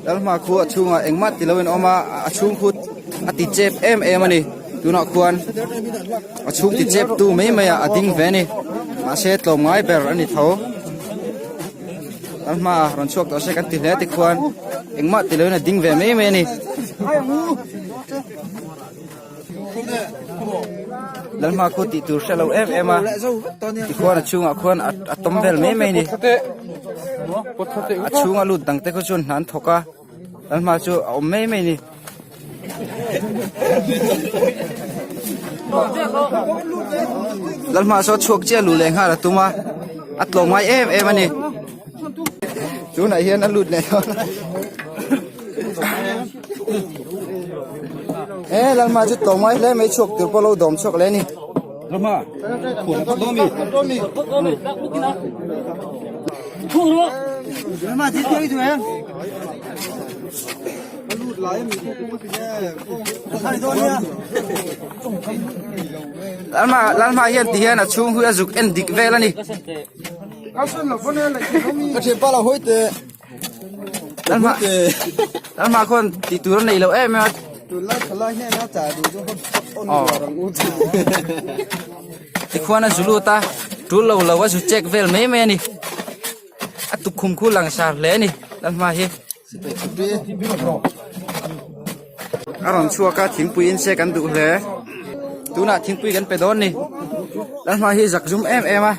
Lalhma khu a chhungah engmah ti loin a awm a, a chhung khu a ti chep em em a ni. Tunah khuan a chhung ti chep tu mai mai ah a ding ve a ni. Mahse tlawmngai ber a ni tho. Lalhma rawn chhuak tawh se kan ti hle tikhuan engmah ti loin a ding ve mai mai a ni. Lalhma khu tih tur hre lo em em a tikhuan a chhungah khuan a tawm vel mai mai a ni a chhunga lut dang te kha chuan hna an thawk a Lalhma chu a awm mai mai a ni. Lalhma saw chhuak chiah luh leh nghal a tum a a tlawm ngai em em a ni. Tunah hian a lut leh dawn a. E lalma chu tlawm ngai hle mai chhuak tur pawh lo dawm chhuak leh a ni. Lalma khuan a phawt dawn mi. Lalma lalma hian ti hian a chhung hui a zuk en dik vel a ni. Ka thianpa lo hawi teh. Lalma Lalma khawn tih tur a nei lo em em a. Tunlai thalai hnena chah duh chu hot hot on ni ang u chu. Tikhuan a zu lut a, tul lo lo a zu check vel mai mai a ni. A tukkhum khu langsar hle a ni Lalhma hi. A rawn chhuak a thingpui in se kan duh hle. Tunah thingpui kan pe dawn ni. Lalhma hi zak zum em em a,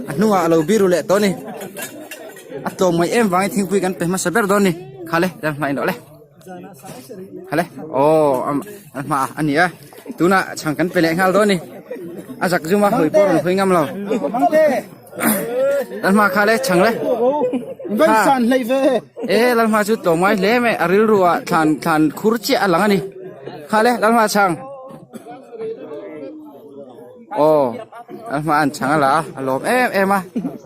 a hnungah a lo biru leh tawh a ni. A tlawm mai em vangin thingpui kan pe hmasa ber dawn a ni. Khale lalhma in rawh le. Khale aw a hma a ni a tunah chhang kan pe leh nghal dawn a ni. A zak zum a hawi pawh a rawn hawi ngam lo. Lalhma kha le chhang le. E lalhma chu tlawm ngai hle mai a rilru ah thlan thlan khur chiah a lang a ni. Kha le lalhma chhang. Aw a hma an chhang a la a a lawm em em a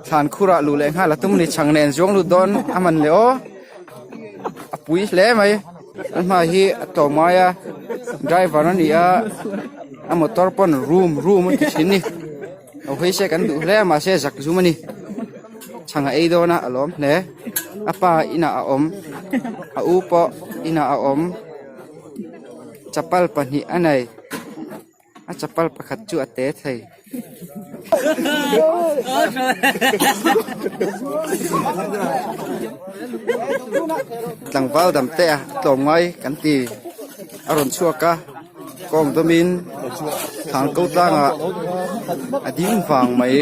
thlan khurah luh leh nghal a tum a ni chhang nen zuang lut dawn a man leh aw a pui hle mai a hma hi a tlawm ngai a driver a ni a a motor pawn room room a ti thin a ni lo hawi se kan duh hle a mahse zak zum a ni chhang a ei dawn a a lawm hle a pa inah a awm a u pawh inah a awm chapal pahnih a nei. A chapal pakhat chu a te thei. Tlangval dam te a tlawm ngai kan ti. A rawn chhuak a, kawng dawmin thlan ko tlangah a ding vang mai.